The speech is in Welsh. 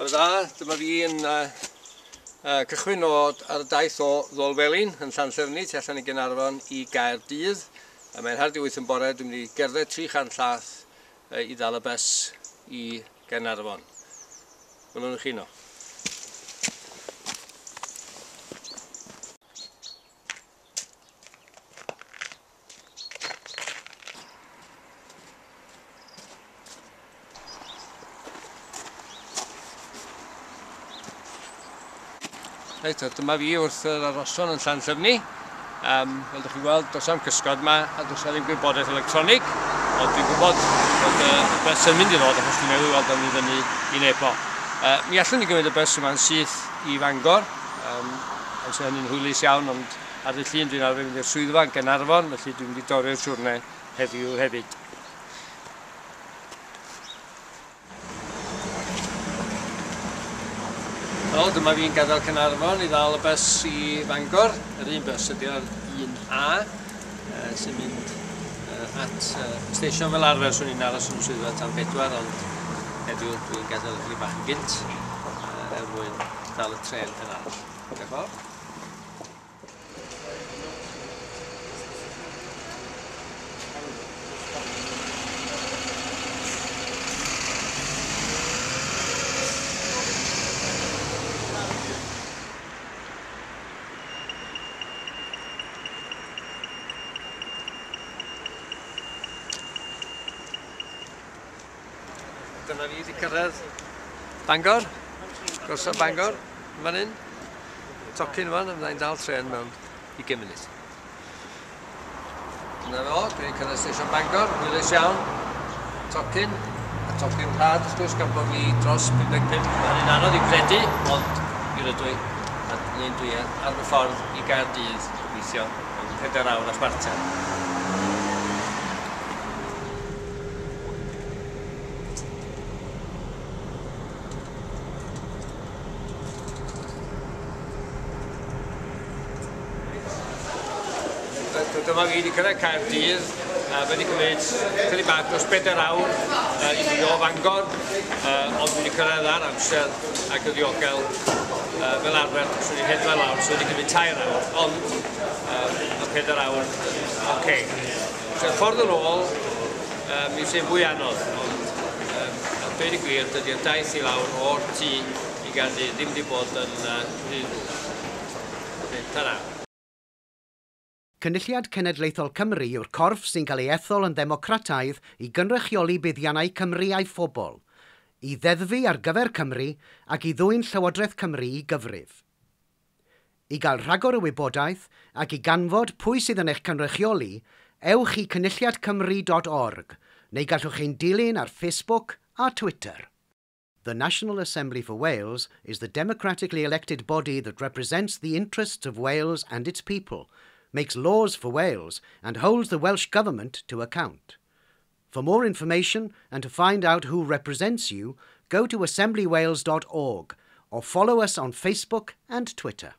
Bore da, dyma fi yn cychwyn ar y daith o Ddolfelin yn Llanllyfni, tu allan i Gaernarfon i Gaerdydd. A mae'n 7:30 yn bore, dwi'n mynd i gerdded 300 llath i ddal y bws i Gaernarfon. Welwn chi yno. Reit, dyma fi wrth yr aroson yn Llanllyfni. Fel ydych chi'n gweld, does am cysgod yma a does am ddim gwybodaeth electronig, ond dwi'n gwybod bod y bus yn mynd i ddod achos dwi'n newydd weld o'n mynd fyny i Nebo. Mi allwn ni gymryd y bus yma'n syth i Fangor, ond sy'n hynny'n hwylus iawn, ond ar y llun dwi'n arfer mynd i'r swyddfa yn Gaernarfon, felly dwi'n mynd i dorri'r siwrne heddiw hefyd. Wel, dyma fi'n gadael Caernarfon i ddal y bus i Fangor. Yr un bus ydy'r 1A sy'n mynd at y stesion. Fel arfer, swn i'n aros yn y swyddfa tan 4, ond heddiw dwi'n gadael ychydig bach yn gynt er mwyn dal y tren yn arall. Diolch yn fawr. Dyna fi wedi cyrraedd Bangor, gorsaf Bangor, yn fan hyn. Tocyn fan, a fydda i'n dal tren mewn 20 munud. Dyna fo, dwi'n cyrraedd stesion Bangor, hwylus iawn. Tocyn, a tocyn rhad wrth gwrs gan bod fi dros 55. Mae hynny'n anodd i credu, ond i rydw i. A un dwi ar fy ffordd i Gaerdydd, gobeithio, mewn 4 awr a chwarter. Dyma fi wedi cyrraedd Caerdydd, a fe wedi cymryd chydig bach dros 4 awr i fi o Fangor, ond dwi wedi cyrraedd ar amser ac yn ddiogel. Fel arfer, swn i'n hedfan lawr, so wedi cymryd 3 awr, ond y 4 awr yn oce. So, ffordd yn ôl, mi sy'n fwy anodd, ond a dweud y gwir, dydy'r daith i lawr o'r tŷ i Gaerdydd ddim wedi bod yn rhy ddrwg. Ta-ra. Cynulliad Cenedlaethol Cymru yw'r corff sy'n cael ei ethol yn ddemocrataidd i gynrychioli buddiannau Cymru a'i phobl, i ddeddfu ar gyfer Cymru ac i ddwyn Llywodraeth Cymru i gyfrif. I gael rhagor o wybodaeth ac i ganfod pwy sydd yn eich cynrychioli, ewch i cynulliadcymru.org neu gallwch ein dilyn ar Facebook a Twitter. The National Assembly for Wales is the democratically elected body that represents the interests of Wales and its people, makes laws for Wales and holds the Welsh Government to account. For more information and to find out who represents you, go to assemblywales.org or follow us on Facebook and Twitter.